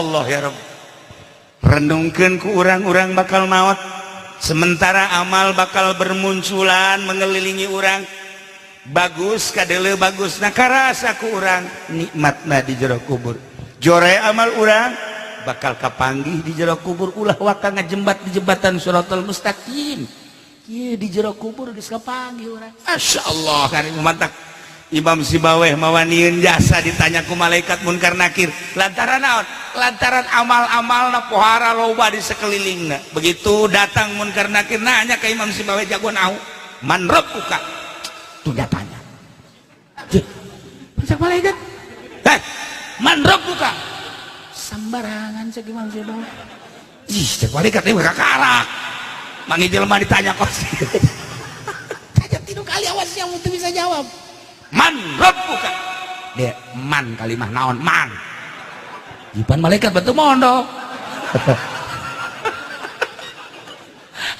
Allah ya Rabb. Renungkeun ku urang-urang bakal maot, sementara amal bakal bermunculan mengelilingi urang. Bagus kadele, bagus, nah karasa ku urang nikmatna di jero kubur. Jore amal urang bakal kapanggih di jero kubur. Ulah waka ngajembat di jembatan Shiratal Mustaqim. Ieu di jero kubur geus kapanggih urang. Masya Allah karim, mantak Imam Sibaweh mawanieun jasa ditanya ku malaikat Munkar Nakir lantaran naon? Lantaran amal-amalna pohara loba di sekelilingna. Begitu datang Munkar Nakir nanya ke Imam Sibaweh, jago nahu, "Man rabbuka?" Tuh tanya. Cek malaikat, "Eh, man rabbuka?" Sembarangan, cek Imam Sibaweh. Ih, cek malaikat, ini kakarak mangi jelema ditanya kos. Tanya tilu kali, awas yang untuk bisa jawab. "Man rabbuka?" Dia man kalimah naon man. Jipan malaikat betul mondok.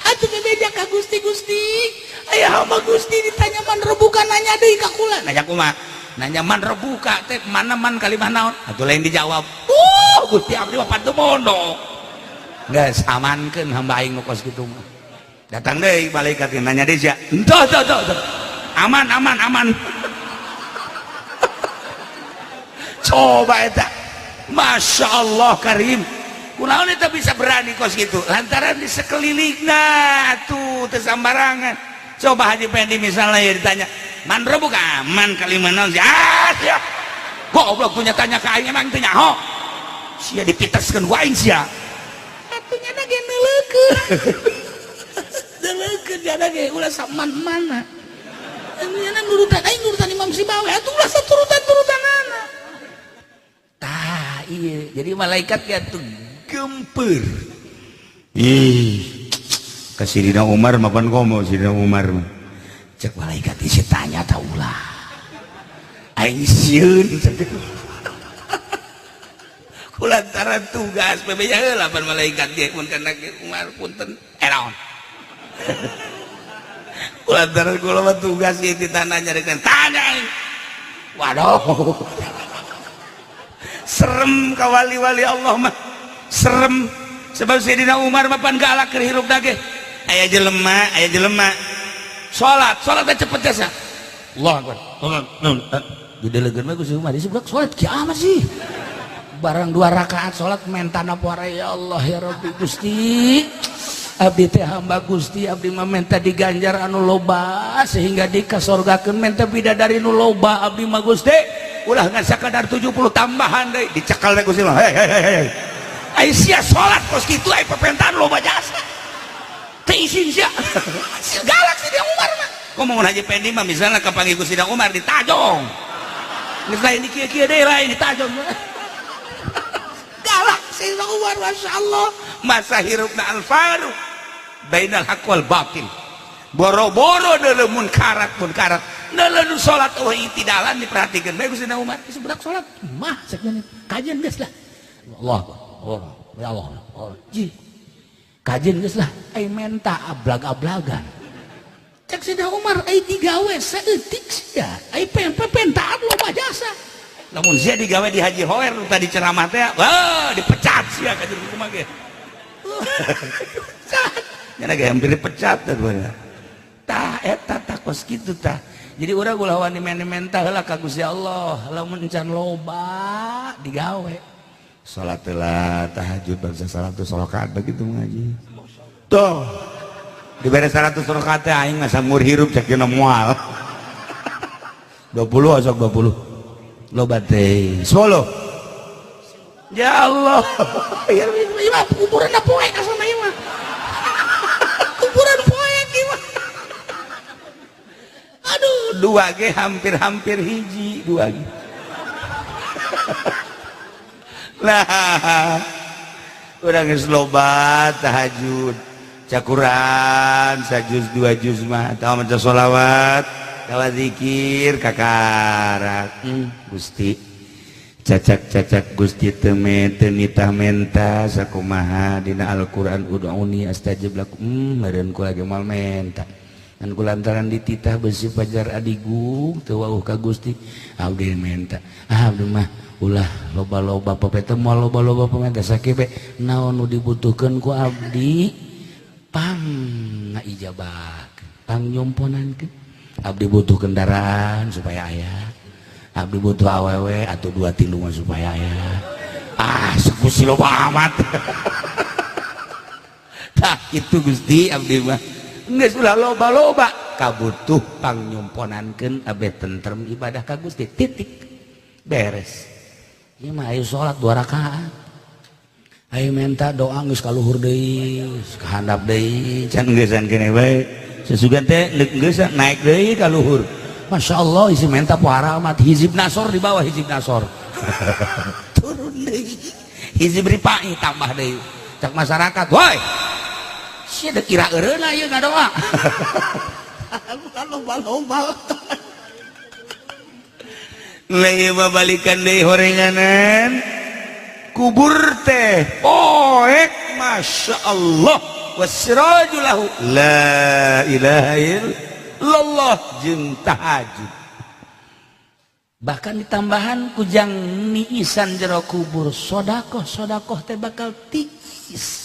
Atuh bebeja ka Gusti, Gusti. Aya hamba Gusti ditanya man rabbuka, nanya deui ka kula. Nanya kumaha? Nanya man rabbuka teh mana man kalimah naon? Atuh lain dijawab. Gusti, abdi mah patuh mondok. Geus, amankeun hamba aing nu kos kitu mah. Datang deui malaikat nanya deui sia. Entuh, tuh, tuh, tuh. Aman, aman, aman. Coba eta. Masya Allah karim. Kunaon eta bisa berani kos gitu? Lantaran di sekelilingna tuh teu sambarangan. Coba Haji Pendi misalnya ya ditanya, "Man rabbuka?" Man kalimah naon? Ah, sia. Goblok, punya tanya ka aing emang teu nyaho. Sia dipiteskeun ku aing sia. Atuh nya ge neuleukeun. Neuleukeun nya ge ulah saman-mana. Nya nurutan aing, nurutan Imam Sibaweh atuh ulah saturutan-turutanana. Tah, iya. Jadi malaikat ya tuh gemper. Ih, ke Sidina Umar mapan komo Sidina Umar mah. Cek malaikat isi tanya ta ulah. Aing sieun kulantaran tugas bebeja heula pan malaikat ge mun kana Umar, "Punten, eh naon?" Kulantaran kula mah tugas ieu ditanya nyarikeun tanya aing. Waduh. Serem ka wali-wali Allah mah. Serem sebab Sayyidina Umar mah pan galak keur hirup ge. Aya jelema, aya jelema salat, salat teh cepet jasa. Allah akbar. Didelegeun mah ku si Umar, disebut salat kiamat sih. Barang dua rakaat salat mentana puara, "Ya Allah ya Rabbi Gusti. Abdi teh hamba Gusti, abdi mah menta diganjar anu loba sehingga dikasorgakeun, menta bidadari nu loba abdi mah Gusti. Ulah ngan sakadar 70, tambahan deui." Dicekal teh Gusti mah. "Hei, hei, hei, hei. Ai sia salat kos kitu, ai papentaan loba jasa. Teu isin sia." Galak si dia Umar mah. Ngomong Haji Pendi mah misalnya kapanggih ku Sidang Umar ditajong. Geus lain di kieu-kieu deui, lain ditajong. Galak Sayyidina Umar, Masya Allah. Masa hirupna al-faruq bainal haq wal batil. Boro-boro deuleu munkarat munkarat. Deuleu salat oh itidalan diperhatikeun bae ku Sayyidina Umar. Geus budak salat mah cek kajian geus lah. Allah Allah ya Allah. Allah. Ji. Kajian geus lah, ai menta ablag-ablagan. Cek Sayyidina Umar, ai digawe saeutik sia. Ai pentaan loba jasa. Lamun sia digawe di Haji Hoer nu tadi ceramah teh, wah, dipecat sia ka jeung kumaha ge. Nya ge hampir dipecat teh. Tah eta tah kos kitu tah. Jadi urang ulah wani menta heula ka Gusti Allah, lamun encan loba digawe. Salat heula, tahajud bangsa 100 rakaat begitu ngaji. Tuh. Dibere 100 rakaat teh aing mah samur hirup cek dina moal. 20 sok 20. Loba teh 10. Ya Allah. Ya ieu mah kuburan poek asana ieu mah. Kuburan poek ieu mah. Aduh, dua ge hampir-hampir hiji, dua ge. Nah, urang geus loba tahajud. Cakuran sajuz dua juz mah atawa maca sholawat, tawa zikir kakarak. Gusti, cacak-cacak Gusti teu teu nitah menta sakumaha dina Al-Qur'an, ud'uni astajib lakum. Meureun ku lagi moal menta. Dan kulantaran dititah besi pajar adigung teu wauh ka Gusti abdi menta. Ah, abdi mah ulah loba-loba pepete moal loba-loba pamenta sakieu naon nu dibutuhkeun ku abdi pang ngaijabahkeun, pang nyomponankeun. Abdi butuh kendaraan supaya aya, abdi butuh awewe atau dua tilu mah supaya aya. Ah, sekusi loba amat. Tah itu Gusti abdi mah geus ulah loba-loba kabutuh pang nyomponankeun abdi tentrem ibadah ka Gusti, titik, beres. Ieu mah ayo salat 2 rakaat, ayo minta doa geus ka luhur deui, ka handap deui, can geusan keneh bae. Sesugan teh geus naik deui ka luhur. Masya Allah isi menta pohara amat, hizib nasor di bawah, hizib nasor turun deui, hizib ripai tambah deui. Cak masyarakat, woi sia da kira eureuna ieu ngadoa. Loba-loba leuh balikan deui horenganan kubur teh poek. Masya Allah, wasiraju lahu la ilaha illallah jeung tahajud, bahkan ditambahan kujang niisan jero kubur sodakoh. Sodakoh teh bakal tiis.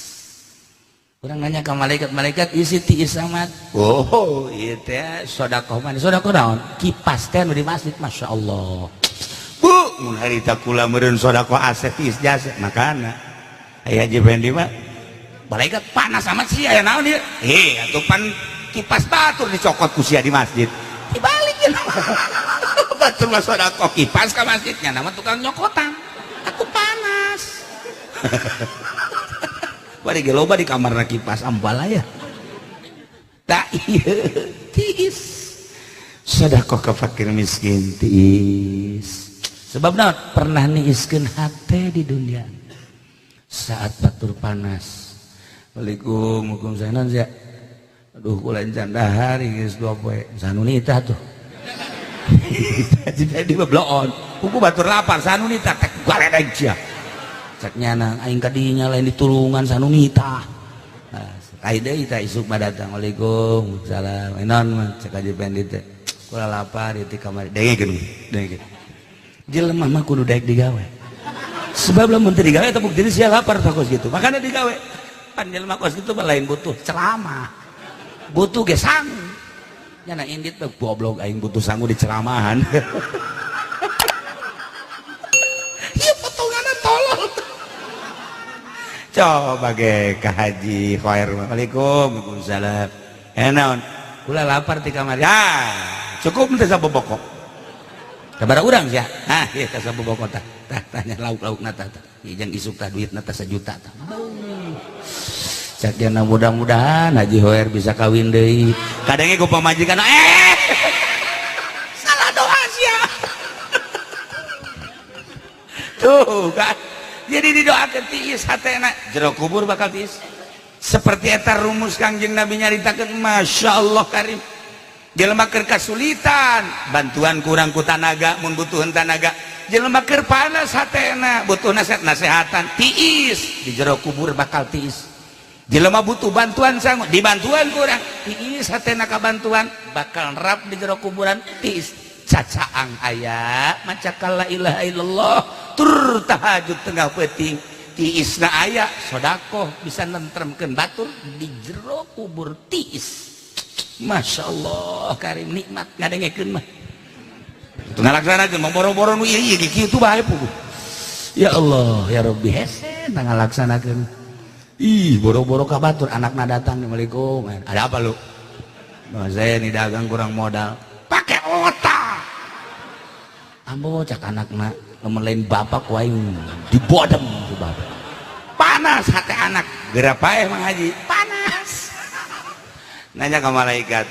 Urang nanya ke malaikat, malaikat isi tiis amat. Oh iya teh sodakoh mana, sodakoh naon, kipas teh nu di masjid. Masya Allah bu, mun harita kula meureun sodakoh aset tiis jasa makana aya Haji Fendi mah. Malaikat panas amat sih, aya naon ieu? Eh, atuh pan kipas batur dicokot ku sia di masjid, dibalikin. Batur mah sodakoh kipas ka masjidnya, nama tukang nyokotan aku panas. Bari ge loba di kamarna kipas ambalaya. Tak ieu tiis sodakoh ka fakir miskin tiis. Sebab naon, pernah niiskeun hate di dunia saat batur panas. Waalaikum, waalaikumsalam ya. Aduh, kula encan dahar geus 2 poe. Sanunita tuh. Jadi bloon. Kuku batur lapar sanunita tek galedeg sia. Cek nyana aing ka dinya lain ditulungan sanunita. Nah, kai deui tah isuk mah datang. Waalaikum salam. Naon mah cek Haji Fendi teh. Kula lapar ieu ti kamari. Dengekeun, dengekeun. Jelema mah kudu daek digawe. Sebab lamun teu digawe teh bukti sia lapar tah kos kitu. Makana digawe. Pan jelema kos kitu mah lain butuh ceramah. Butuh ge sangu. Nyana indit teh goblok, aing butuh sangu di ceramahan. Ieu potonganna tolol. Coba ge ka Haji Khair. Waalaikum, waalaikumsalam. Eh naon? Kula lapar ti kamari. Ah, cukup teh saboboko. Sabaraha urang sia? Ah, ieu teh saboboko tah. Tah tanya lauk-laukna tah. Ieu jeung isuk tah duitna tah 1 juta tah. Cak jana mudah-mudahan Haji Hoer bisa kawin deui. Kadangnya ku pamajikan, eh salah doa sia. Tuh kan. Jadi didoakeun tiis hatena, jero kubur bakal tiis. Seperti eta rumus Kangjeng Nabi nyaritakeun, Masya Allah karim. Jelema keur kasulitan, bantuan kurang ku tanaga mun butuheun tanaga. Jelema keur panas hatena, butuh nasihat nasehatan, tiis di jero kubur bakal tiis. Jelema butuh bantuan sangu, dibantuan kurang, tiis hatena ka bantuan, bakal rap di jero kuburan tiis. Cacaang aya maca la ilaha illallah tur tahajud tengah peuting, tiisna aya sodakoh bisa nentremkeun batur di jero kubur tiis. Masya Allah karim, nikmat ngadengekeun mah. Teu ngalaksanakeun mah boro-boro nu ieu ieu kitu bae puguh. Ya Allah ya Rabbi, hese ngalaksanakeun. Ih, boro-boro ka batur, anakna datang, Assalamualaikum. Ada apa lu? Nah, saya ini dagang kurang modal. Pakai otak. Ambo cak anakna, lamun lain bapak ku aing dibodem ku bapak. Panas hati anak. Geura paeh Mang Haji, panas. Nanya ke malaikat.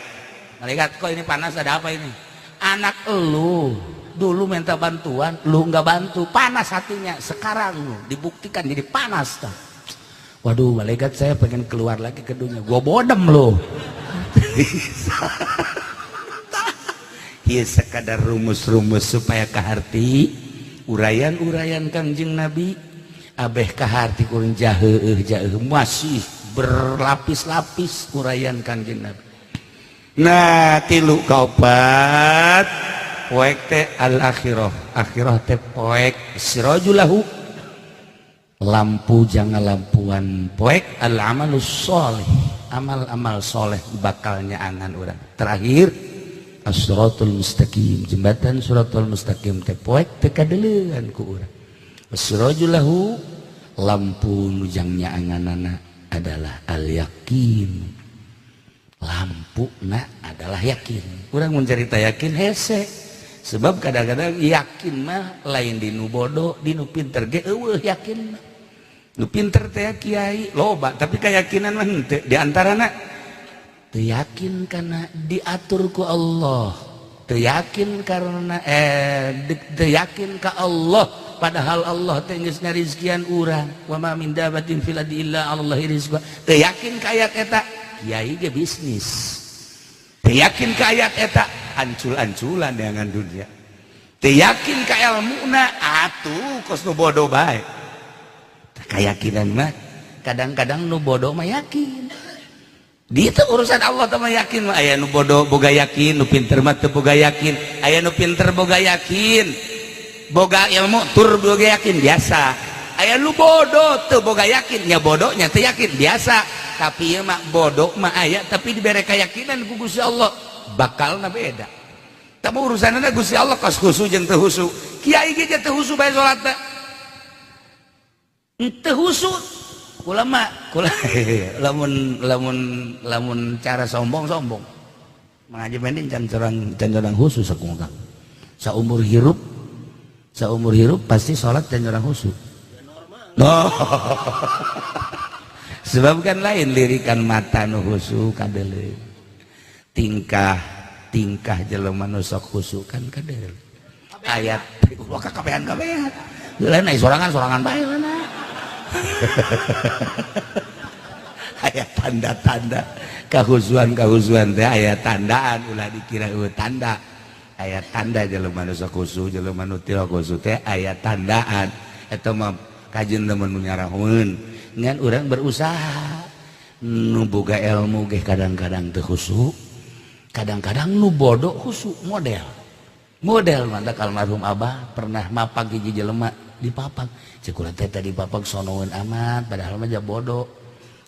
Malaikat, kok ini panas, ada apa ini? Anak elu dulu minta bantuan, lu nggak bantu, panas hatinya. Sekarang lu dibuktikan jadi panas tuh. Waduh, malaikat, saya pengen keluar lagi ke dunia. Gua bodem lu. Ieu sekadar rumus-rumus supaya kaharti uraian-uraian Kangjeng Nabi abeh kaharti kurang jaheuh jaheuh, masih berlapis-lapis uraian Kangjeng Nabi. Nah, tilu kaopat poek teh al akhirah. Akhirah teh poek sirajulahu, lampu jangan lampuan poek al amalus soleh, amal-amal soleh bakalnya angan urang. Terakhir as-siratul mustaqim, jembatan siratul mustaqim teh poek teh kadeleuan ku urang. Sirajulahu, lampu nujangnya anganana adalah al yakin. Lampu na adalah yakin. Urang mencerita yakin hese, sebab kadang-kadang yakin mah lain di nu bodoh, di nu pinter ge eueuh yakin mah. Nu pinter teh kiai loba, tapi keyakinan mah henteu. Di antarana teu yakin karena diatur ku Allah, teu yakin karena teu yakin ka Allah, padahal Allah teh geus ngarizkian urang. Wa ma min dabatin fil ardi illa 'alallahi rizquha. Teu yakin ka ayat eta, kiai ge bisnis. Teu yakin ka ayat eta, ancul-anculan dengan dunia. Teu yakin ka ilmuna, atuh kos nu bodoh bae. Keyakinan mah kadang-kadang nu bodoh mah yakin. Di itu urusan Allah teh mah, yakin mah aya nu bodoh boga yakin, nu pinter mah teu boga yakin. Aya nu pinter boga yakin, boga ilmu tur boga yakin biasa. Aya nu bodoh teu boga yakin, nya bodohnya teu yakin biasa. Tapi ieu mah bodoh mah aya, tapi dibere keyakinan ku Gusti Allah bakalna beda. Tapi urusanna Gusti Allah kos khusu jeung teu khusu. Kiai ge teu khusu bae salatna. Teu khusu. Kula mah kula lamun lamun lamun cara sombong-sombong. Mengaji mending can corang khusus aku mah. Saumur hirup pasti salat can corang khusus. No. Sebab kan lain lirikan mata nu khusu kadele. Tingkah tingkah jelema nu sok khusu kan kadele. Ayat wah kabehan kabehan. Lain ai sorangan sorangan bae lah. Aya tanda-tanda kahusuan kahusuan teh, aya tandaan, ulah dikira eueuh tanda. Aya tanda jelema nu sok khusu, jelema nu teu khusu teh aya tandaan. Eta mah kajeun temen nu nyarahoeun, ngan urang berusaha. Nu boga ilmu ge kadang-kadang teu khusu, kadang-kadang nu bodoh khusu. Model model mantak almarhum abah pernah mapag hiji jelema dipapag, cek kula teh tadi papag sonoeun amat, padahal mah ja bodoh.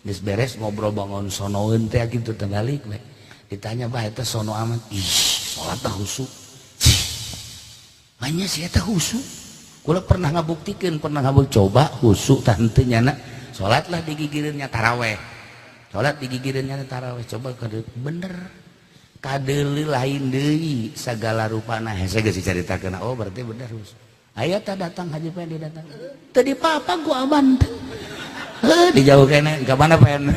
Geus beres ngobrol bangun sonoeun teh kitu teh balik we. Ditanya, "Bah, eta sono amat?" "Ih, salat teh khusu." Manya si eta khusu. Kula pernah ngabuktikeun, pernah ngabuk coba khusu tah henteu nyana. Salatlah digigireunnya taraweh. Salat digigireunnya taraweh, coba kade bener. Kadeuli lain deui sagala rupana, hese geus dicaritakeun. Oh, berarti bener khusu. Aya tah datang Haji Pendi datang. Teu dipapag ku aban teh. Heuh, di jauh kene, ka mana pen?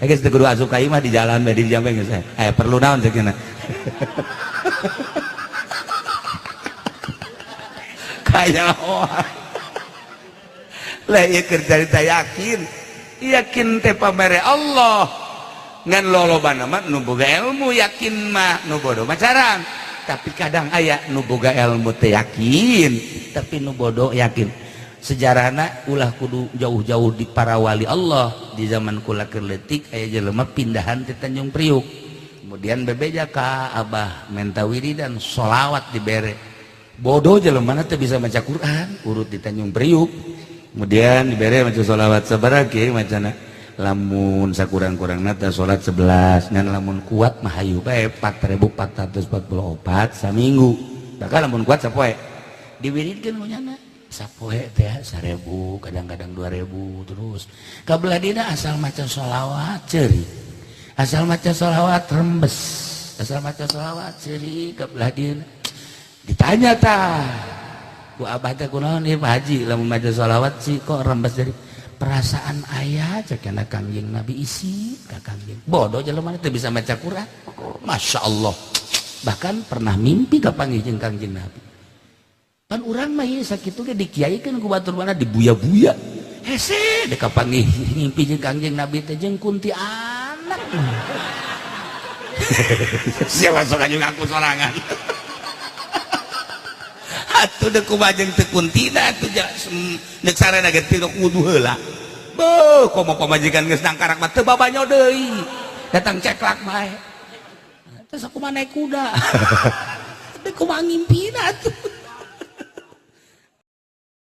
Eh, geus teu kudu asup ka imah, di jalan bae, di jambe geus. Eh, perlu naon cek cenah. Kaya lah ieu keur carita yakin. Yakin teh pamere Allah. Ngan lolobana mah nu boga ilmu yakin mah, nu bodoh mah carang. Tapi kadang aya nu boga ilmu teh yakin, tapi nu bodoh yakin. Sejarahna ulah kudu jauh-jauh di para wali Allah. Di zaman kula keur leutik aya jelema pindahan ti Tanjung Priuk, kemudian bebeja ka abah menta wiridan sholawat dibere. Bodoh jelema teh bisa maca Quran, urut di Tanjung Priuk, kemudian dibere maca sholawat. Sabaraha kiai macana? Lamun sakurang-kurangna teh salat 11, ngan lamun kuat mah hayu bae 4444 saminggu, bahkan lamun kuat sapoe. Diwiridkeun ku nyana sapoe teh 1000, kadang-kadang 2000. Terus kabelah dina asal maca sholawat ceuri, asal maca sholawat rembes, asal maca sholawat ceuri. Kabelah dina ditanya tah ku abah teh, "Kunaon ieu, Pak Haji, lamun maca sholawat sih kok rembes?" "Jadi perasaan ayah," cek kana, "Kangjeng Nabi isi ka Kangjeng." Bodoh jelema teu bisa maca Quran, Masya Allah, bahkan pernah mimpi kapanggih jeung Kangjeng Nabi. Pan urang mah ieu sakitu ge dikiaikeun ku batur mana dibuya-buya, hese dek kapanggih ngimpi jeung Kangjeng Nabi teh jeung kuntianak. Siapa sok ngaku sorangan atuh, dek kumaha jeung teu kuntina atuh, deuk sarena ge teu kudu heula. Beuh, komo pamajikan geus nangkarak mah teu babanyo deui, datang ceklak bae. Terus aku mah naik kuda. Tapi kumaha ngimpina tuh.